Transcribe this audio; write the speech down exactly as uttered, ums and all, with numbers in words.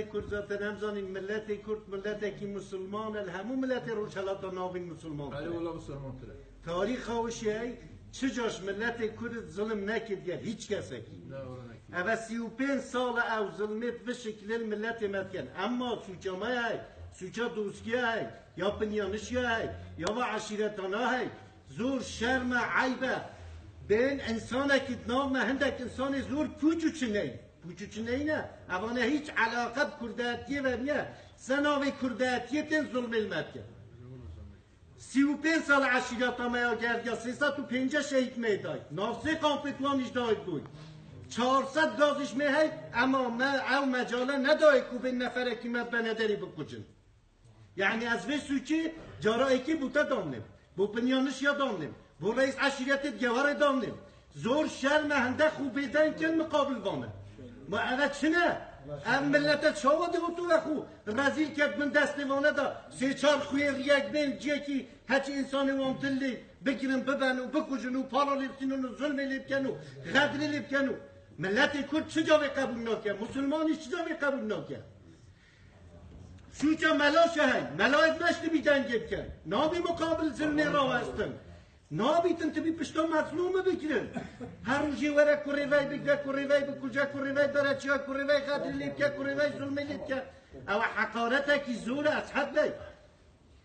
Kurd zaten em zanîn, miletê Kurd miletekî musulman e, li hemû miletê Rojhelata Navîn musulman Erê tire. Wela musulman tire. Tarîxa wişê hey, çi caş miletê Kurd zilim nekirdiye hîç kesekî. Ne wela nekirdiye. Eve sî û pênc sal e ew zilmê bi vî şikilê li miletê me dikin. Emma sûça me hey, sûça doskiya hey, ya pinyanişiya hey, ya va eşîretana hey, zor şerm e, eyb e. Bên insanekî di nav me hindek insanê zor pûç û çiney. Pûç û çiney ne. Evane hîç elaqe bi kurdayetiyê ve niye. Se navê kurdayetiyê tên zulmê li me dike. Sî û pênc sal eşîreta me ya gerdiya, sê sed û pêncî şehîd me day. Nav sê kampê wan îş dayik bûy. Çar sed gaz îş me hey, ema me ew mecale nedayê ku bên neferekî me benederî bikucin. Yani ez vê sûcî cara êkî bo te damnêm. Bo pinyanişiya damnêm. Bo reis eşîretê di gewarê damnêm. Zor şerm e hende xwe bêdeng kin miqabil vane. Ma eve çi ne? Ev milete çawa de û tu ve xwe rezîl kerd bin destê vane da sê çar xuyê riyek bên ciyekî heçî insanê wan dil lê bigirin biben û bikujin û para lê bistînin û zulmê lê biken û xedrê lê biken û miletê Kurd çi cavê qebûl nake? Musulmanî çi cavê qebûl nake? Sûca mela şehey, melayek meş dibî dengê bikin. Nabî muqabil zilmê rawestin. Nabîtin tibî pişta mezlûmî bigirin. Her rojê were kurê vey bigre, kurê vey bikuje, kurê vey bere çiya, kurê vey xedrî lê bike, kurê vey zulmê lê bike. Ew heqaretekî zor e, Eshed Bey.